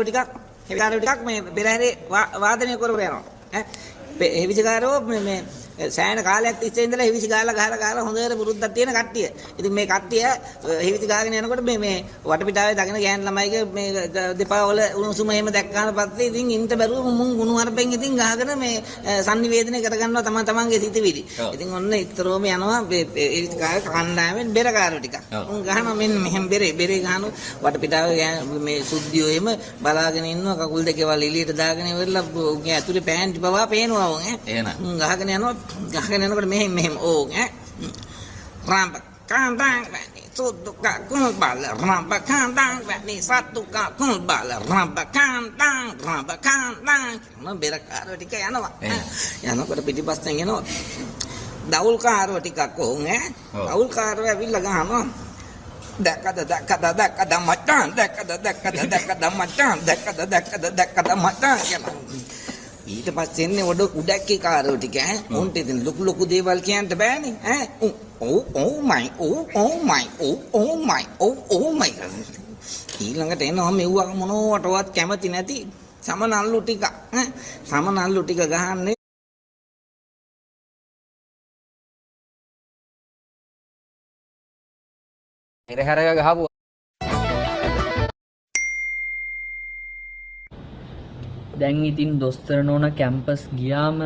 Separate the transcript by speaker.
Speaker 1: ටිකක් හෙවිසිකාරයෝ ටිකක් මේ පෙරහැරේ වාදනය කර කර යනවා ඈ. හෙවිසිකාරයෝ මේ මේ සෑහෙන කාලයක් තිස්සේ ඉඳලා හෙවිසි ගාලා ගහලා ගහලා හොඳට පුරුද්දක් තියෙන කට්ටිය. ඉතින් මේ කට්ටිය හෙවිසි ගාගෙන යනකොට මේ මේ වටපිටාවේ දකින ගෑනු ළමයිගේ මේ දෙපා වල උණුසුම එහෙම දැක්කාම පස්සේ ඉතින් ඉන්න බැරුව මුන් ගුණ හරපෙන් ඉතින් ගහගෙන මේ සන්නිවේදනය කරගන්නවා තමන් තමන්ගේ සිතිවිලි. ඉතින් ඔන්න ඉතරෝම යනවා මේ හෙවිසි ගාන කණ්ඩායමෙන් බෙරකාරයෝ ටිකක්. උන් ගහනවා මෙන්න මෙහෙම බෙරේ බෙරේ ගහන වටපිටාවේ මේ සුද්ධියෝ එහෙම බලාගෙන ඉන්නවා කකුල් දෙකවල් එළියට දාගෙන ඉවරලා උන්ගේ ඇතුලේ පෑන්ටි පවා පේනවා උන් ඈ. උන් ගහගෙන යනවා ගහගෙන යනකොට මෙහෙම මෙහෙම ඕ ඈ රාම්බ කාන්දාන් වැනි සුදු කකුල් බල රාම්බ කාන්දාන් වැනි සතු කකුල් බල රාම්බ කාන්දාන් රාම්බ කාන්දාන් මම බෙරකාරව ටික යනවා. යනකොට පිටිපස්සෙන් එනවා දවුල් කාරව ටිකක් ඕන් ඈ. දවුල් කාරව ඇවිල්ලා ගහනවා දැක්කද දැක්කද දැක්කද මචං දැක්කද දැක්කද දැක්කද මචං දැක්කද දැක්කද දැක්කද මචං කියලා. ඊට පස්සේ එන්නේ ඔඩ උඩැක්කේ කාරයෝ ටික ඈ. උන්ට ඉතින් ලොකු ලොකු දේවල් කියන්න බෑනේ ඈ. ඔව් ඔව් මයි ඔව් ඔව් මයි ඔව් ඔව් මයි ඔව් ඔව් මයි. ඊළඟට එනවා මෙව්වා මොනවටවත් කැමති නැති සමනල්ලු ටික ඈ. සමනල්ලු ටික ගහන්නේ
Speaker 2: පෙරහැර ගහපු
Speaker 3: දැන් ඉතින් දොස්තර නෝනා කැම්පස් ගියාම